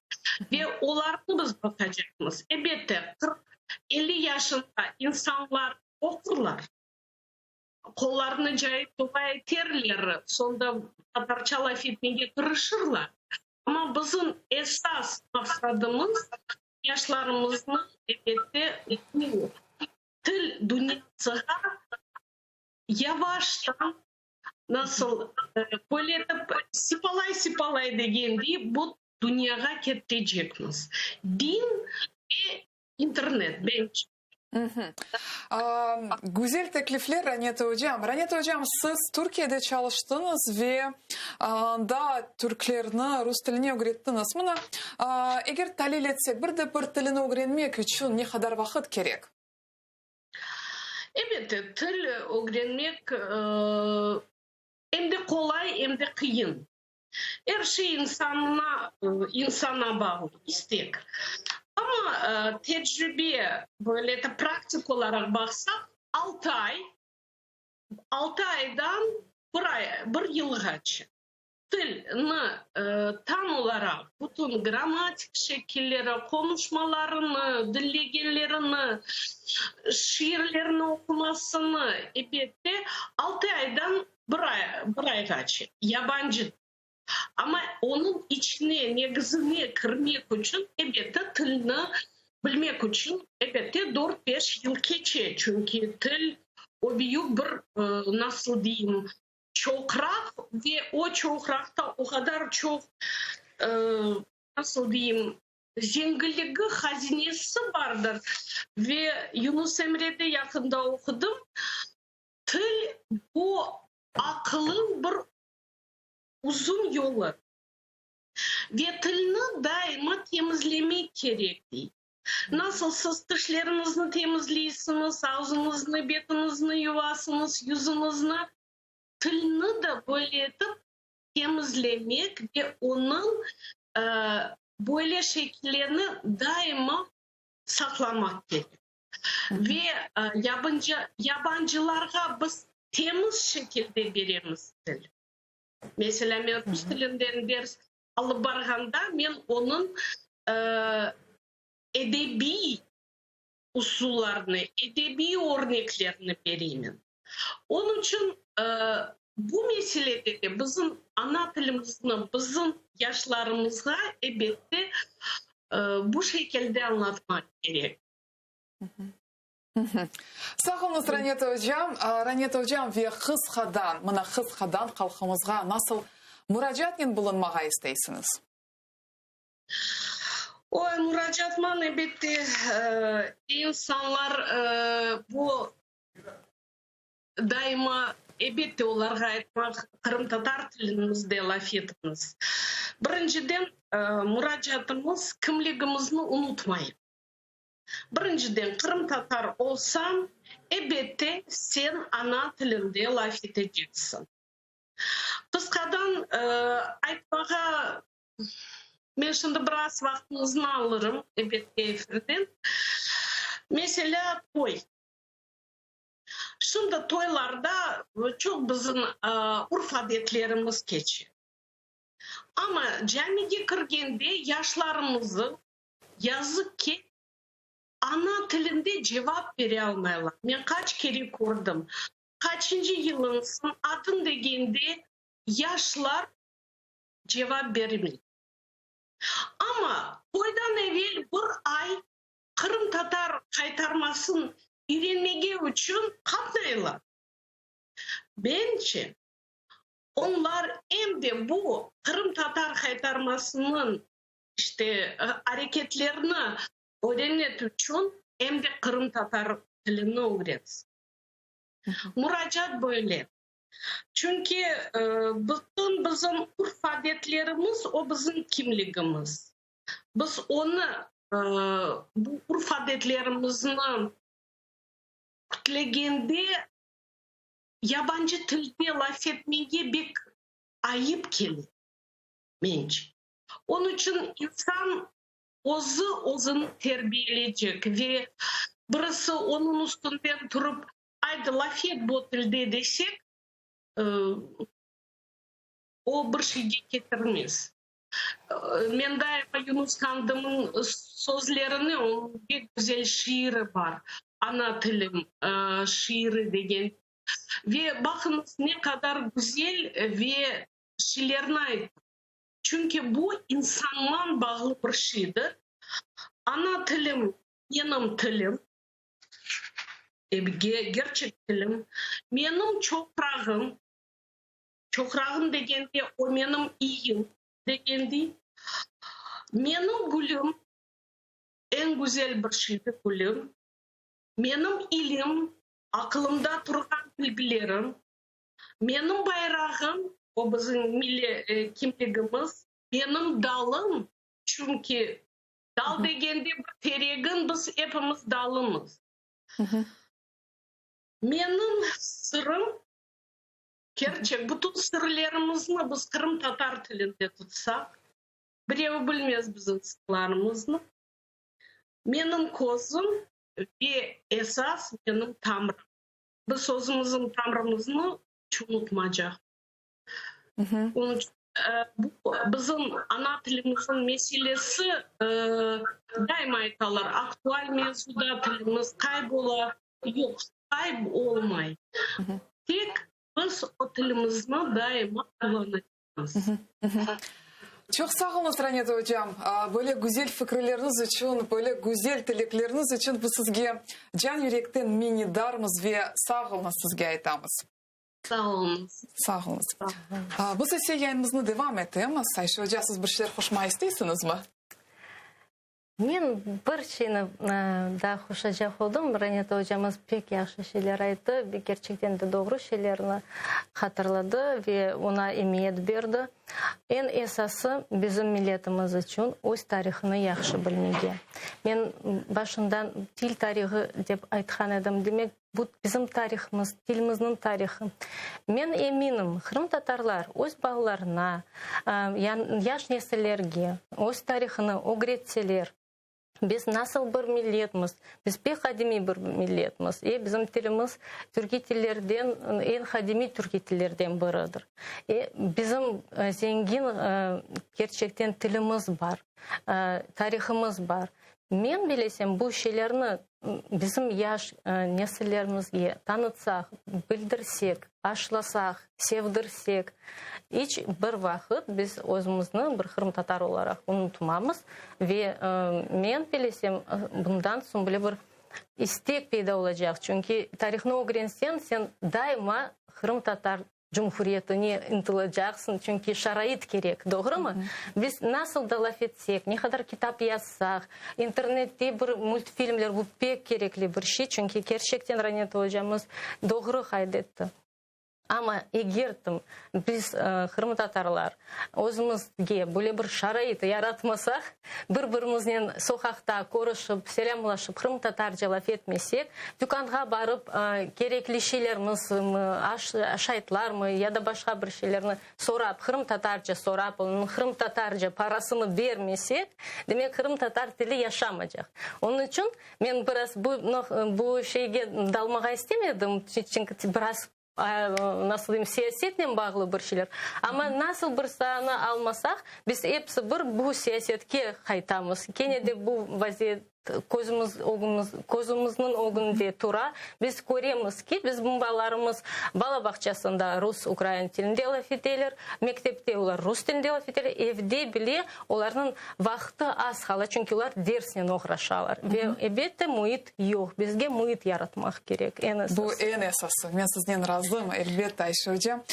Ve olarnı biz baqacaqmız. Elbette, 40, 50 yaşında insanlar oqurlar. Qollarını cayıp dua eterler, soñda tatarca laf etmege tırışırlar. Amma bizim esas maqsadımız yaşlarımıznı, elbette, bu til dünyasığa yavaştan, nasıl, böyle etip, sipalay-sipalay degendiy, bu dünyağa ketirecekmiz. Din ve internet, bence. Güzel teklifler, Raneta ocam. Raneta ocam, siz Türkiyede çalıştıñız ve anda türklerni rus tiline ögrettiñiz. Mına, eger talil etsek, bir de bir tilini ögrenmek içün ne qadar vaqıt kerek? Elbette, til ögrenmek em de qolay, em de qıyın. Er şey insanına, insana bağlı, istek. Amma tecribe, böyle de praktik olaraq baqsaq, altı ay, altı aydan bir ay, bir yılğace tilni tam olaraq, bütün grammatik şekilleri, qonuşmalarını, diñlegenlerini, şiirlerni oqumasını, elbette, altı aydan bir ay, bir ayğace yabancı. Amma onıñ içine, negizine kirmek içün, elbette, tilni bilmek içün, elbette, dört-beş yıl keçe. Çünki til o büyük bir, nasıl deyim, çoqraq ve o çoqraqta o qadar çoq, nasıl deyim, zenginligi, hazinesi bardır. Ve Yunus Emrede yaqında oqudım, Til, bu aqılın bir uzun yolu ve tilni daima temizlemek kerek, dey. Nasıl siz tişleriñizni temizleysiñiz, ağzıñıznı, betiñizni yuvasıñız, yüzüñizni, tilni de böyle etip temizlemek ve onıñ böyle şekillerini daima saqlamaq kerek. Ve yabancılarğa biz temiz şekilde beremiz til. Meselâ, men rus tilinden ders alıp barğanda, men onıñ edebiy usullarını, edebiy örneklerini bereymen. Onıñ içün bu meselede de bizim ana tilimizni bizim yaşlarımızğa, elbette, bu şekilde añlatmaq kerek. Sağ oluñız, Raneta ocam. Raneta ocam, ve qısqadan, mına qısqadan halqımızğa nasıl muracaatnen bulunmağa isteysiñiz? Oy, muracaatman, elbette, insanlar bu daima, elbette, olarğa aytmaq, qırımtatar tilimizde laf etiñiz. Birinciden, muracaatımız, kimligimizni unutmayıq. Birinciden, qırımtatar olsañ, elbette, sen ana tilinde laf eteceksiñ. Qısqadan aytmağa, men şimdi biraz vaqtıñıznı alırım, elbette, efirden. Meselâ, toy. Şimdi toylarda çoq bizim urf-adetlerimiz keçe. Amma camige kirgende yaşlarımızı, yazıq ki, ana tilinde cevap bere almaylar. Men qaç kere kördim. Qaçıncı yılıñsıñ, adıñ degende yaşlar cevap bermey. Amma toydan evel bir ay qırımtatar qaytarmasın üyrenmege içün qatnaylar. Bence, onlar em de bu qırımtatar qaytarmasınıñ işte areketlerini öğrenmek içün em de qırımtatar tilini ögrensin. Muracaat böyle. Çünki bütün bizim urf-adetlerimiz, o bizim kimligimiz. Biz onı, bu urf-adetlerimizni kütlegende yabancı tilde laf etmege bek ayıp kele, mence. Onıñ içün insan. Özü özüni terbiyeleycek ve birisi onıñ üstünden turıp, aydı, laf et bu tilde desek, o bir şeyge ketirmez. Men daima Yunus Qandımnıñ sözlerini, onıñ pek güzel şiiri bar, Ana tilim şiiri degen. Ve baqıñız, ne qadar güzel ve şeylerni ayta. Çünki bu insanman bağlı bir şeydir. Ana tilim, menim tilim, gerçek tilim, menim çoqrağım, çoqrağım degende o menim iyim degendiy, menim gülüm, eñ güzel bir şeydir gülüm, menim ilim, aqılımda turğan bilgilerim, Menim bayrağım, o bizim milliy kimligimiz, menim dalım, çünki dal degende bir teregin biz epimiz dalımız. Menim sırım, kerçek, bütün sırlarımıznı biz qırımtatar tilinde tutsaq, birevi bilmez bizim sırlarımıznı. Menim közüm ve esas menim tamırım. Biz özümizniñ tamırımıznı iç unutmacaq. Onıñ içün bu bizim ana tilimizniñ meselesi, daima aytalar, aktual mevzuda tilimiz qaybola. Yoq, qayb olmay. Tek biz o tilimizni daima qullanacaqmız. Çoq sağ oluñız, Raneta ocam. Böyle güzel fikirleriniz içün, böyle güzel tilekleriniz içün biz sizge can yürekten minnetdarmız ve sağ oluñız sizge aytamız. Sağ oluñız. Sağ oluñız. Biz ise yayınımıznı devam etemiz. Ayşe oca, siz bir şeyler qoşmağa isteysiñizmi? Men bir şeyni daa qoşacaq oldım. Raneta ocamız pek yahşı şeyler ayttı, kerçekten de doğru şeylerni hatırladı ve oña emiyet berdi. Eñ esası, bizim milletimiz içün öz tarihını yahşı bilmege. Men başından til tarihı dep aytqan edim. Demek, Bu bizim tarihımız, tilimizniñ tarihı. Men eminim, qırımtatarlar öz balalarına, yaş nesillerge öz tarihını ögretseler, biz nasıl bir milletmiz, biz pek qadimiy bir milletmiz, e, bizim tilimiz türkiy tillerden, eñ qadimiy türkiy tillerden biridir. E, bizim zengin, kerçekten, tilimiz bar, tarihımız bar. Men bilesem, bu şeylerni bizim yaş nesillerimizge tanıtsaq, bildirsek, aşlasaq, sevdirsek, iç bir vaqıt biz özümizni bir qırımtatar olaraq unutmamız ve men bilesem, bundan soñ bile bir istek peyda olacaq, çünki tarihnı ögrenseñ, sen daima qırımtatar Cumhuriyetine ıntılacaqsıñ, çünki şarait kerek, doğrumı? Biz nasıl da laf etsek, ne qadar kitap yazsaq, internette bir multfilmler, bu pek kerekli bir şey, çünki kerçekten Raneta ocamız doğru qayd etti. Amma eger biz, qırımtatarlar, özümizge böyle bir şarait yaratmasaq, Bir-birimiznen soqaqta körüşip, selâmlaşıp, qırımtatarca laf etmesek, tükânğa barıp, kerekli şeylermizmi, aşaytlarmı ya da başqa bir şeylerni sorap, qırımtatarca sorap, onıñ qırımtatarca parasını bermesek, demek, qırımtatar tili yaşamaycaq. Onıñ içün men biraz bu bu şeyge dalmağa istemedim, çünki biraz nasıl deyim, siyasetnen bağlı bir şeyler. Amma nasıl bir saanı almasaq, biz episi bir bu siyasetke qaytamız. Kene de bu vaziyet közümiz ögümiz, közümizniñ ögünde tura. Biz köremiz ki, bizim balalarımız bala bağçasında rus, ukrain tilinde laf eteler, mektepte olar rus tilinde laf eteler, evde bile olarnıñ vaqtı az qala, çünki olar dersnen oğraşalar. Ve, elbette, müit Yoq, bizge müit yaratmaq kerek, eñ esası. Bu eñ esası. Men siznen razım, elbette, Ayşe oca.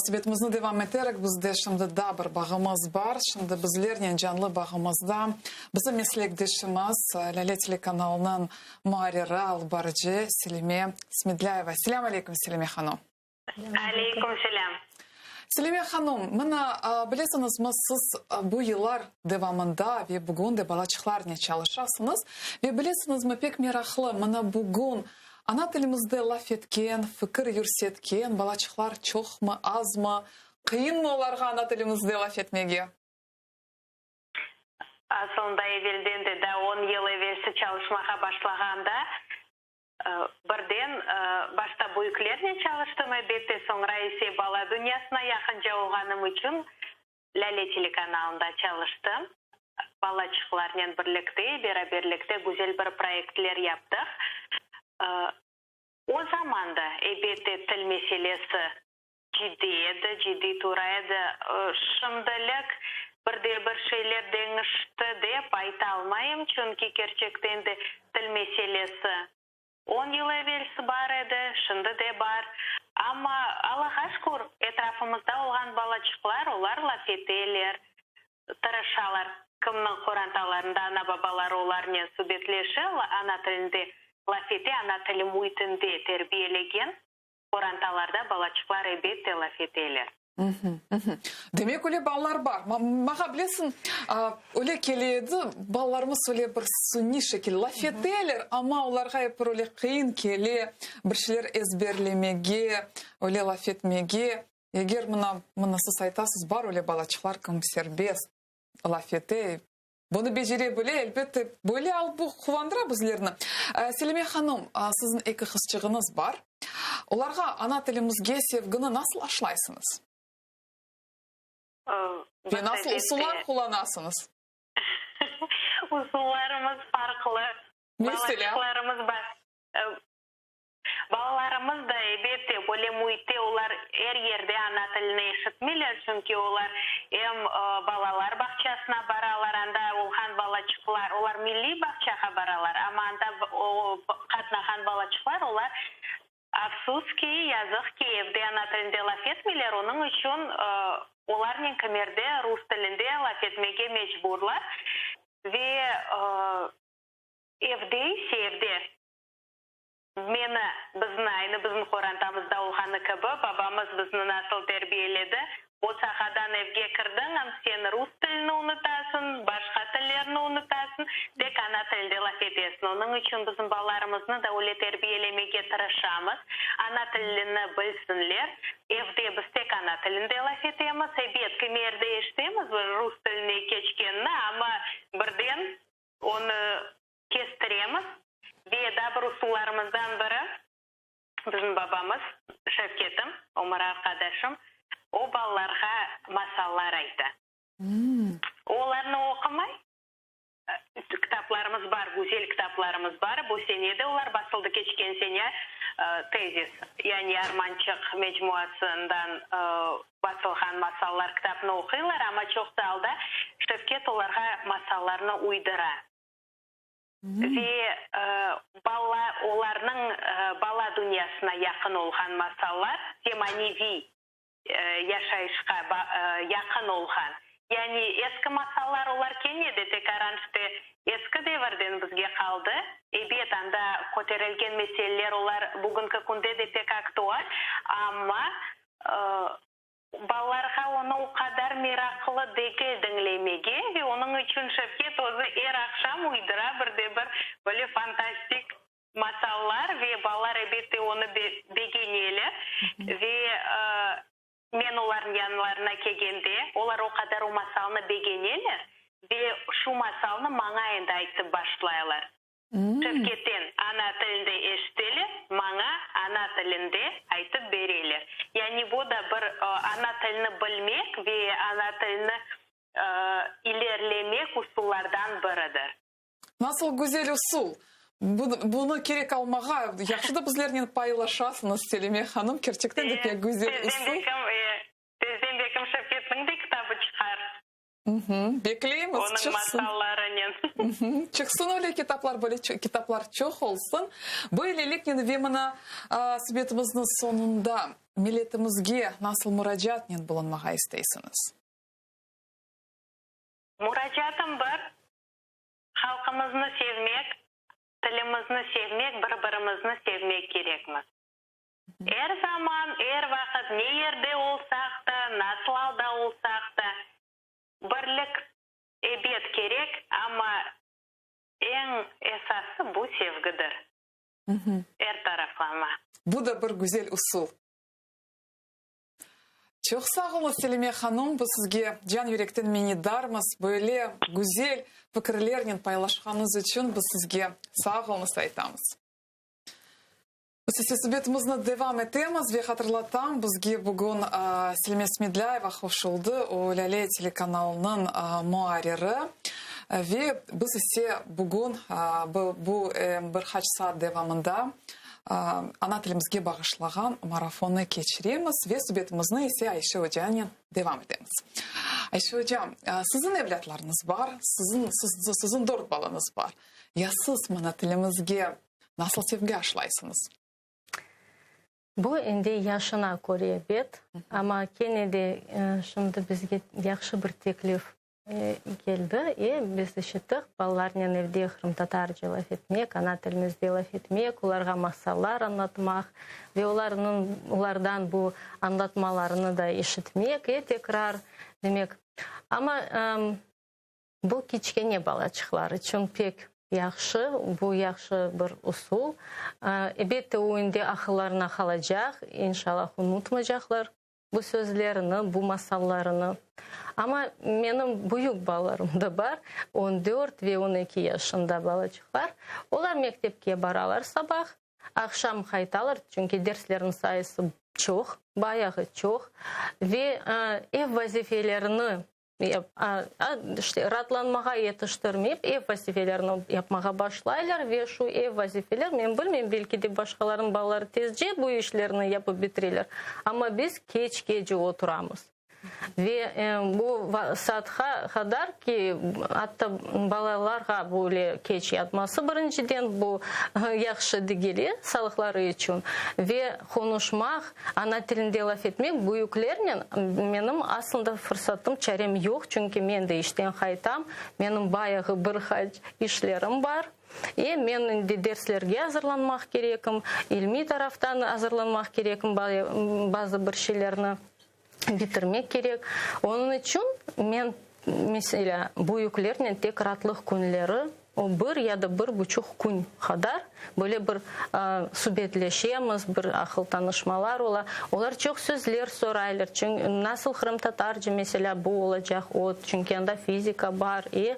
Subetimizni devam eterek, bizde şimdi daa bir bağımız bar. Şimdi bizlernen canlı bağımızda bizim meslekdeşimiz, Lâle telekanalınıñ muarriri, alıp barıcı Selime Smedlâyeva. Selâm aleyküm, Selime hanım. Aleyküm selâm. Selime hanım, mına, bilesiñizmi, siz bu yıllar devamında ve bugün de balaçıqlarnen çalışasıñız. Ve bilesiñizmi, pek meraqlı, mına bugün ana tilimizde laf etken, fikir yürsetken balaçıqlar çoqmı, azmı, qıyınmı olarğa ana tilimizde laf etmege? Asılında evelden de, daa on yıl evelsi çalışmağa başlağanda, birden başta büyüklernen çalıştım, elbette, soñra ise bala dünyasına yaqınca olğanım içün Lâle telekanalında çalıştım. Balaçıqlarnen birlikte, beraberlikte güzel bir proyektler yaptıq. O zaman da, elbette, til meselesi ciddiy edi, ciddiy tura edi. Şimdilik bir de bir şeyler deñişti dep ayta almayım, çünki kerçekten de til meselesi on yıl evelsi bar edi, şimdi de bar. Amma, Allağa şükür, etrafımızda olğan balaçıqlar, olar laf eteler, tırışalar. Kimniñ qorantalarında ana-babaları olarnen subetleşe, ana tilinde laf ete, ana tili müitinde terbiyelegen Qorantalarda balaçıqlar ebette laf eteler. Demek, öyle balalar bar. Maña, bilesiñ, öyle kele edi, balalarımız öyle bir suniy şekilde laf eteler, amma olarğa ep bir öyle qıyın kele bir şeyler ezberlemege, öyle laf etmege. Eger mına, mına siz aytasız, bar öyle balaçıqlar, kim serbest laf ete, bunı becere bile, elbette, böyle al bu quvandıra bizlerni. Selime hanım, siziñ eki qızçığıñız bar. Olarğa ana tilimizge sevgini nasıl aşlaysıñız? Ve nasıl usullar qullanasıñız? Usullarımız farqlı. Meselâ? Balaçıqlarımız bar. Balalarımız da, elbette, böyle müitte olar er yerde ana tilini eşitmeyler, çünki olar em balalar bağçasına baralar, anda olğan balaçıqlar, olar milliy bağçağa baralar, amma anda qatnağan balaçıqlar, olar, afsus ki, yazıq ki, evde ana tilinde laf etmeyler, onıñ içün olarnen kimerde rus tilinde laf etmege mecburlar ve evde ise, evde. Meni, bizni, aynı bizim qorantamızda olğanı kibi, babamız bizni nasıl terbiyeledi, bosağadan evge kirdiñ, am sen rus tilini unutasıñ, başqa tillerni unutasıñ, tek ana tilde laf etesiñ. Onıñ içün bizim balalarımıznı da öyle terbiyelemege tırışamız, ana tilini bilsinler. Evde biz tek ana tilinde laf etemiz. Ebet, kimerde eşitemiz bir rus tiline keçkenini, amma birden onı Kestiremiz ve daa bir usullarımızdan biri, bizim babamız, Şevketim, ömür arqadaşım, o balalarğa masallar ayta. O olarnı oqumay, kitaplarımız bar, güzel kitaplarımız bar, bu sene de olar basıldı, keçken sene Tezis, yani Armançıq mecmuasından basılğan masallar kitapnı oquylar, amma çoqsa alda Şevket olarğa masallarnı uydura. Ve bala, olarnıñ bala dünyasına yaqın olğan masallar, zemaneviy yaşayışqa yaqın olğan. Yani eski masallar olar kene de tekaran işte eski devirden bizge qaldı. Ebet, anda köterilgen meseleler olar bugünki künde de pek aktual, amma Balalarğa onı o qadar meraqlı degil diñlemege ve onıñ içün Şevket özü er aqşam uydura bir de bir böyle fantastik masallar ve balalar elbette onı begeneler ve men olarnıñ yanlarına kelgende olar o qadar o masalnı begeneler ve şu masalnı maña endi aytıp başlaylar. Şevketten ana tilinde eşiteler, maña ana tilinde aytıp bereler. Yani bu da bir ana tilini bilmek ve ana tilini ilerlemek usullardan biridir. Nasıl güzel usul! Bunı kerek almağa, yahşı da bizlernen paylaşasıñız, Selime hanım, kerçekten de pek güzel usul. Tezden belkim Şevketniñ de kitabı çıqar. Bekleymiz, Onıñ çıqsın. masallarınen. Çıqsın öyle kitaplar, böyle kitaplar çoq olsun. Böyleliknen ve mına subetimizniñ soñunda milletimizge nasıl muracaatnen bulunmağa isteysiñiz? Muracaatım bir, halqımıznı sevmek, tilimizni sevmek, bir-birimizni sevmek kerekmiz. Er zaman, er vaqıt, ne yerde olsaq da, nasıl alda olsaq da, birlik, ebet, kerek, amma eñ esası bu sevgidir, er taraflama. Bu da bir güzel usul. Çoq sağ oluñız, Selime hanım, biz sizge can-yürekten minnetdarmız. Böyle güzel fikirlernen paylaşqanıñız içün biz sizge sağ oluñız aytamız. Biz ise subetimizni devam etemiz ve hatırlatam, bizge bugün Selime Smedlâyeva qoşuldı, o, Lâle telekanalınıñ muarriri. Ve biz ise bugün bu bir qaç saat devamında ana tilimizge bağışlağan marafonnı keçiremiz ve subetimizni ise Ayşe ocanen devam etemiz. Ayşe oca, siziñ evlâtlarıñız bar, siziñ, siziñ dört balañız bar. Ya siz ana tilimizge nasıl sevgi aşlaysıñız? Bu endi yaşına köre, ebet, amma kene de şimdi bizge yahşı bir teklif Keldi, e, biz işittik, balalarnen evde qırımtatarca laf etmek, ana tilimizde laf etmek, olarğa masallar añlatmaq ve olarnıñ, olardan bu añlatmalarını da işitmek, e, tekrar, demek. Amma bu kiçkene balaçıqlar içün pek yahşı, bu yahşı bir usul. Ebette, o endi aqıllarına qalacaq, inşallah, unutmacaqlar. Bu sözlerini, bu masallarını. Amma menim büyük balalarım da bar, on dört ve on eki yaşında balaçıqlar. Olar mektepke baralar sabah, aqşam qaytalar, çünki derslerniñ sayısı çoq, bayağı çoq. Ve ev vazifelerini İşte, raatlanmağa yetiştirmeyip, ev vazifelerini yapmağa başlaylar ve şu ev vazifeler, men bilmeyim, belki de başqalarnıñ balaları tezce bu işlerni yapıp bitireler, amma biz keç-gece oturamız. Ve bu saatqa qadar ki, atta balalarğa böyle keç yatması, birinciden, bu yahşı degil sağlıqları içün, ve qonuşmaq, Ana tilinde laf etmek büyüklernen menim aslında fırsatım, çarem yoq, çünki men de işten qaytam, menim bayağı bir qaç işlerim bar. E, men indi derslerge azırlanmaq kerekim, ilmiy taraftan azırlanmaq kerekim, bazı bir şeylerni bitirmek kerek. Onıñ içün men, meselâ, büyüklernen tek raatlıq künleri O bir ya da bir buçuq kün qadar böyle bir subetleşemiz, bir aqıl tanışmalar ola. Olar çoq sözler soraylar, çünki nasıl qırımtatarca meselâ bu olacaq, o, çünki anda fizika bar, e,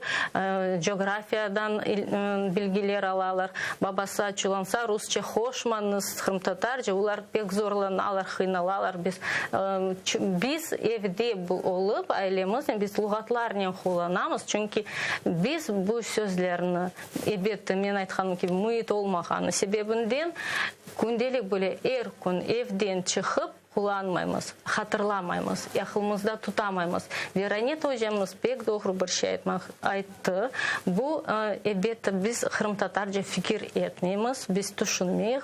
coğrafiyadan bilgiler alalar. Babası açuvlansa, rusça qoşmañız, qırımtatarca, olar pek zorlanalar, qıynalalar. Biz, biz evde olıp, ailemiznen biz luğatlarnen qullanamız, çünki Biz bu sözlerni, elbette, men aytqanım kibi, müit olmağanı sebebinden kündelik böyle er kün evden çıqıp qullanmaymız, hatırlamaymız, aqılımızda tutamaymız. Ve Ranita ocamız pek doğru bir şey aytmaq ayttı, bu, elbette, biz qırımtatarca fikir etmeymiz, biz tüşünmeyik,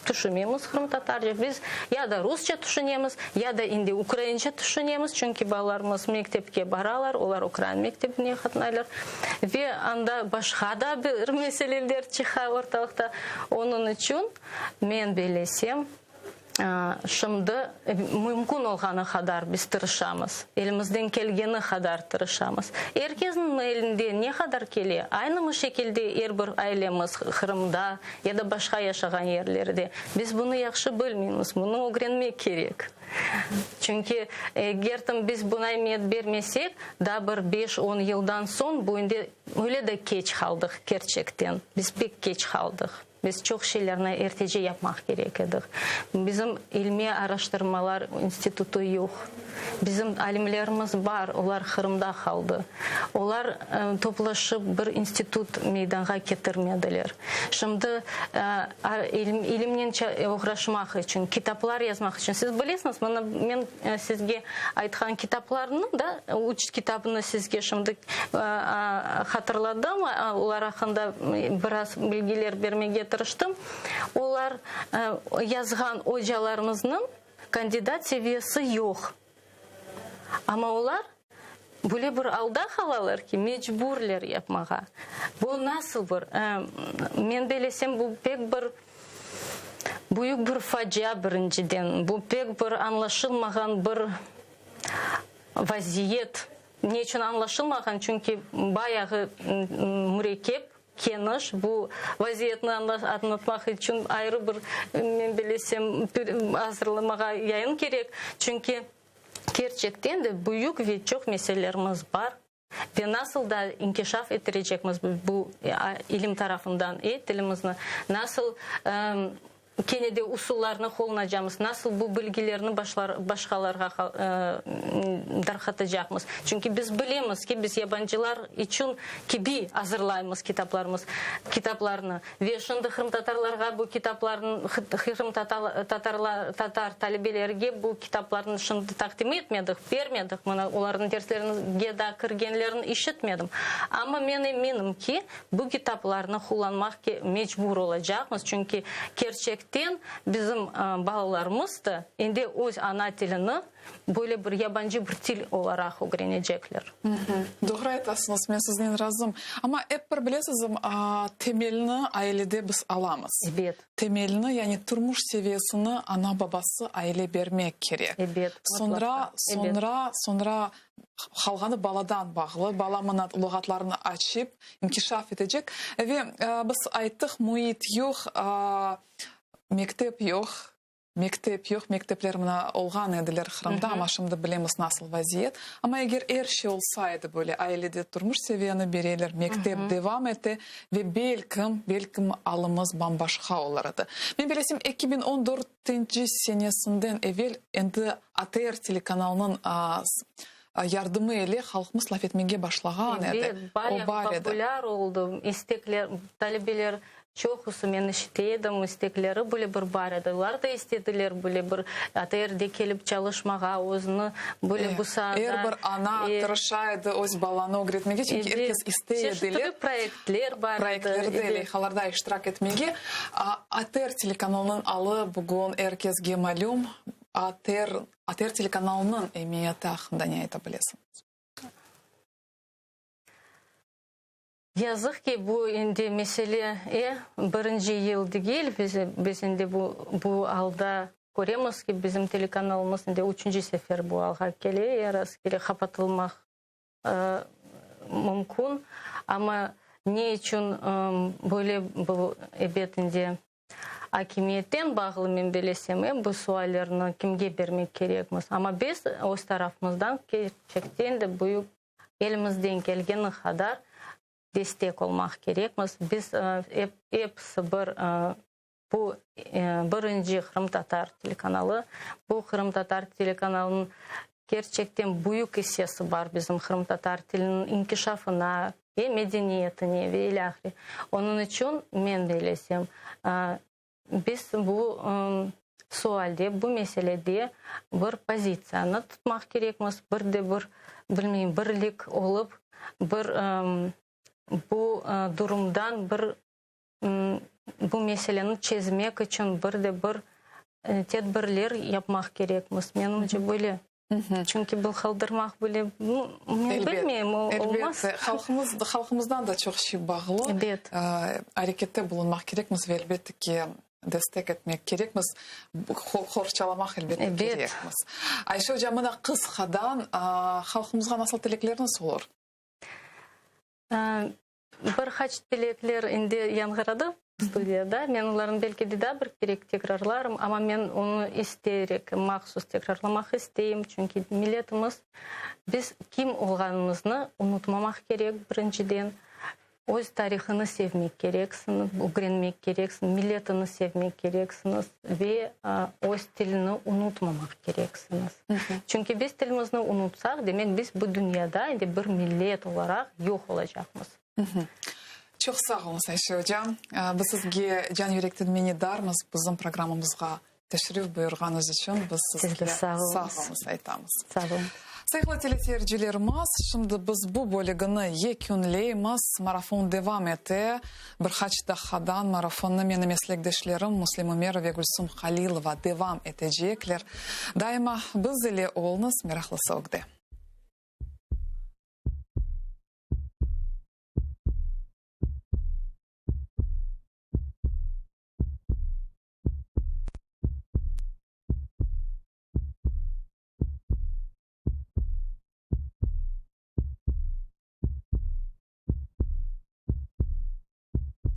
Tüşünmeymiz qırımtatarca. Biz ya da rusça tüşünemiz, ya da indi ukraince tüşünemiz, çünki balalarımız mektepke baralar, olar ukrain mektebine qatnaylar. Ve anda başqa da bir meseleler çıqa ortalıqta. Onıñ içün men bellesem, şimdi mümkün olğanı qadar biz tırışamız, elimizden kelgeni qadar tırışamız. Er kesniñ elinde ne qadar kele, aynı mı şekilde er bir ailemiz Qırımda ya da başqa yaşağan yerlerde, biz bunı yahşı bilmeymiz, bunı ögrenmek kerek. Çünki eger biz buna emiyet bermesek, daa bir beş-on yıldan soñ bu endi öyle de keç qaldıq kerçekten, biz pek keç qaldıq. Biz çoq şeylerni ertece yapmaq kerek edik. Bizim ilmiy araştırmalar institutı yoq. Bizim alimlerimiz bar, olar Qırımda qaldı. Olar toplaşıp bir institut meydanğa ketirmediler. Şimdi ilimnen oğraşmaq içün, kitaplar yazmaq içün, siz bilesiñiz, mına men sizge aytqan kitaplarnı da, üç kitabını sizge şimdi hatırladım, olar aqqında biraz bilgiler bermege tırıştım. Olar yazğan ocalarımıznıñ kandidat seviyesi yoq. Amma olar böyle bir alda qalalar ki, mecburler yapmağa. Bu nasıl bir, men bellesem, bu pek bir büyük bir facia birinciden, bu pek bir añlaşılmağan bir vaziyet. Ne içün añlaşılmağan? Çünki bayağı mürekkep, keniş. Bu vaziyetni añlatmaq içün ayrı bir, men bellesem, azırlamağa yayın kerek. Çünki. Kerçekten de büyük ve çoq meselelerimiz bar ve nasıl da inkişaf ettirecekmiz bu ilim tarafından tilimizni, nasıl kene de usullarnı qullanacamız, nasıl bu bilgilerni başqalarğa darqatacaqmız. Çünki biz bilemiz ki, biz yabancılar içün kibi azırlaymız kitaplarımız, kitaplarnı. Ve şimdi qırımtatarlarğa bu kitaplarnı, qırımtatarlar, tatar talebelerge bu kitaplarnı şimdi taqdim etmedik, bermedik. Mına, olarnıñ derslerine daa kirgenlerini işitmedim. Amma men eminim ki, bu kitaplarnı qullanmaq mecbur olacaqmız, çünki kerçekten bizim balalarımız da endi öz ana tilini böyle bir yabancı bir til olaraq ögrenecekler. Doğru aytasıñız, men siznen razım. Amma ep bir bilesiz, temelni ailede biz alamız. Ebet. Temelni, yani turmuş seviyesini ana-babası, aile bermek kerek. Ebet, Soñra, mıtlaqa. Ebet. soñra, soñra qalğanı baladan bağlı. Bala mına luğatlarnı açıp, inkişaf etecek. Ve biz ayttıq, müit yoq, mektep yoq. Mektep yoq, mektepler mına olğan ediler Qırımda, amma şimdi bilemiz nasıl vaziyet. Amma eger er şey olsa edi böyle, ailede turmuş seviyeni bereler, mektep devam ete ve belkim, belkim alımız bam-başqa olur edi. Men bilesem, 2014-nci senesinden evel endi ATR telekanalınıñ yardımı ile halqımız laf etmege başlağan edi. Ebet, O bayağı bar edi. populâr oldı, istekler, talebeler Çoqusı, men işite edim, istekleri bile bir bar edi. Olar da istediler bile bir ATRde kelip çalışmağa, özüni bile bu saada. Er bir ana tırışa edi öz balanı ögretmege, çünki er kes istey ediler. Çeşit türlü proyektler bar edi. Proyektlerde, leyhalarda iştirak etmege. ATR telekanalınıñ alı bugün er kesge malüm. ATR, ATR telekanalınıñ emiyeti aqqında ne ayta bilesiñiz? Yazıq ki, bu endi mesele e birinci yıl degil, biz biz endi bu bu alda köremiz ki, bizim telekanalımız endi üçünci sefer bu alğa kele, e rastgele qapatılmaq mümkün. Amma ne içün böyle bu, ebet, endi akimiyetten bağlı, men belesem, e bu suallerni kimge bermek kerekmiz. Amma biz öz tarafımızdan kerçekten de büyük Elimizden kelgeni qadar destek olmaq kerekmiz. Biz episi bir bu birinci qırımtatar telekanalı. Bu qırımtatar telekanalınıñ kerçekten büyük issesi bar bizim qırımtatar tiliniñ inkişafına ve medeniyetine ve ilâhre. Onıñ içün men bellesem, Biz bu sualde, bu meselede bir pozitsiyanı tutmaq kerekmiz, bir de bir, bilmeyim, birlik olıp, bir bu durumdan bir bu meseleni çezmek içün bir de bir tedbirler yapmaq kerekmiz. Menimce, böyle. Çünki bu qaldırmaq bile, men bilmeyim, olmaz. Elbette, halqımız, halqımızdan da çoq şey bağlı. Ebet. Arekette bulunmaq kerekmiz ve elbette ki, destek etmek kerekmiz, qorçalamaq elbette kerekmiz. Ayşe oca, mına qısqadan halqımızğa nasıl tilekleriñiz olur? Bir qaç tilekler endi yañğıradı studiyada. Men olarnı belki de daa bir kerek tekrarlarım, amma men onı isteyerek, mahsus tekrarlamaq isteyim, çünki milletimiz, biz kim olğanımıznı unutmamaq kerek, birinciden. Öz tarihını sevmek kereksiñiz, ögrenmek kereksiñ, milletini sevmek kereksiñiz ve öz tilini unutmamaq kereksiñiz. Çünki biz tilimizni unutsaq, demek biz bu dünyada endi bir millet olaraq yoq olacaqmız. Çoq sağ oluñız, Ayşe oca. Biz sizge can yürekten minnetdarmız, bizim programmamızğa Teşrif buyurğanıñız içün biz sizge sağ oluñız aytamız. Sağ oluñız. Sayğılı teleseyircilerimiz, şimdi biz bu bölügini yekünleymiz. Marafon devam ete. Bir qaç daqqadan marafonnı menim meslekdeşlerim Müslim Ümerov ve Gülsum Halilova devam etecekler. Daima biz ile oluñız, meraqlısı ögde.